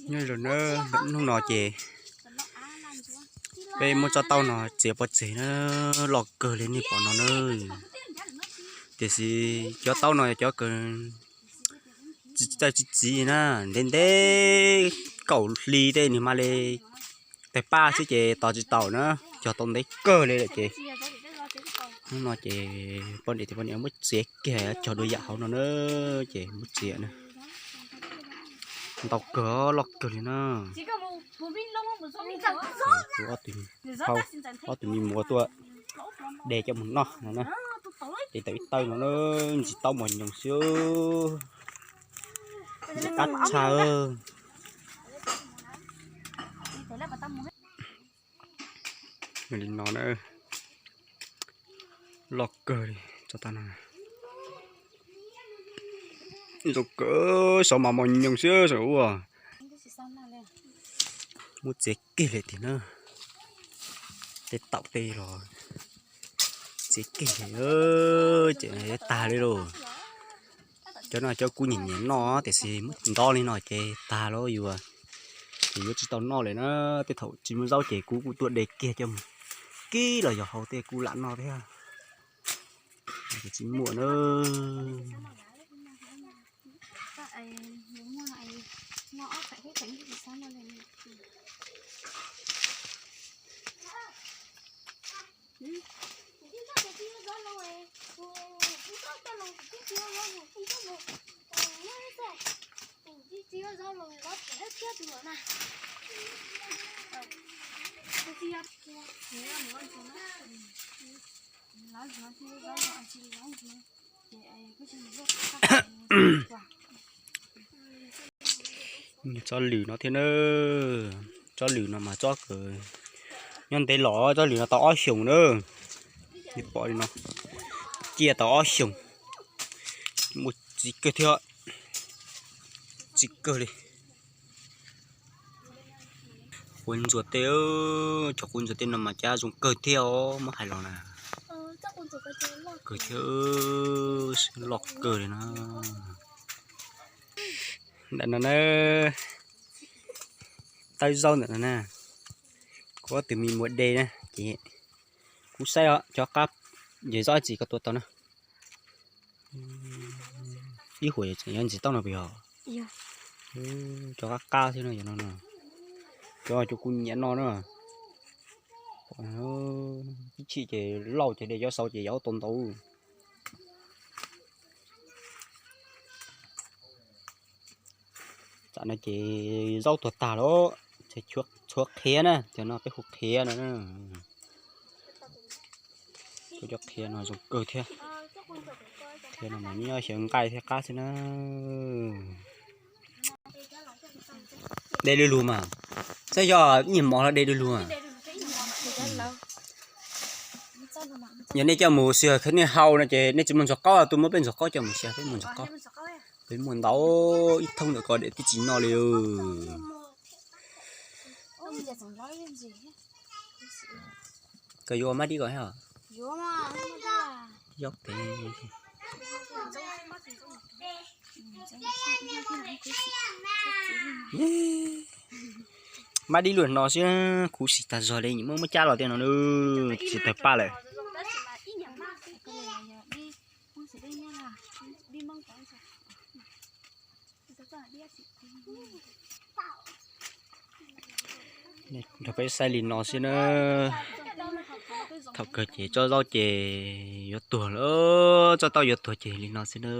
Nyob zoo na, hnub no ces peb muab tsob taub no txiav pov tseg na, loj kawg li nej pom no na. Tiam sis cov taub no cov kawg tsis txiv na, ntev ntev kaum hli tej nws mam li tawg paj xwb ces tos tsis tau na, cog tau ntev kawg li lawm ces hnub no ces poj niam tias poj niam muab txiav kiag cog dua yam hauv no na, ces muab txiav na. Ntau kawg, loj kawg li na. Kuv ob tug, ob tug me muam tuaj de coj mus noj no na. Ces tau ib tawb no na, ntsis taub mos nyoos xwb. Qab tshaj. Li no na, loj kawg li tsob taub no. Zoo kawg, saum mas mos nyoos xwb saum ua. Muab txiav kiag li tiag na. Tej taum tej los txiav kiag li, ces tag li lauj. Cov no cov kuv nyiam nyiam noj tiam sis muab ntov li no ces tag lauj yuav, ces yuav tsis tau noj li na. Tej thaum tsis muaj zaub ces kuv kuj tuaj de kiag coj mus kib los yog hau tej kuv lam noj thiab. Tsis muaj na. Tsob lws no thiab na, tsob lws no mas tsob kawg nyob ntev los, tsob lws no tau ob xyoos na. Pom li no, cia tau ob xyoos, muaj txiv kawg thiab, txiv kawg li. Quav ntsuas tej, cov quav ntsuas tej no mas cas zoo kawg thiab os, muab hais los na. Kawg thiab, loj kawg li no. Ntawm no na, tawb zaub ntawm no na, kuv ob tug me muam de na ces kuv saib os, cov qab yog zaub tsis koj tua tau na. Ib huam tseem yuav ntxiv taub no puas yog? Cov qab qab thiab no, cov no, cov cov kuv nyiam no na. Ib chim ces lauj ces de cov xaus ces yog tau ntau. Tam no ces zaub tuag tag lawm, txhua qhiav na, cov no peb hu qhiav no. Cov qhiav no zoo kawg thiab. Qhiav no mas nyob xyaw nqaij thiab qab xwb na. De du lug mas, saib yog nyiam mov los de du lug. Yog nej coj mus xyaw nej hau no ces nej tsis muaj ntxuag qaub, tuaj muab peb ntxuag qaub coj mus xyaw, peb muaj ntxuag qaub. Peb muaj ntau ib thoob ntawm ko de twb tsis noj li. Koj yuav mab dib ko thiab? Yob pem. Mab dib luaj no xwb, khuv xim tag zog li, muab muab cab los tiag no, tsis tawg paj lawm. Nrog peb saib li no xwb na. Thaum kawg ces tsob zaub ces yuav tuag lawm, tsob taub yuav tuag ces li no xwb na.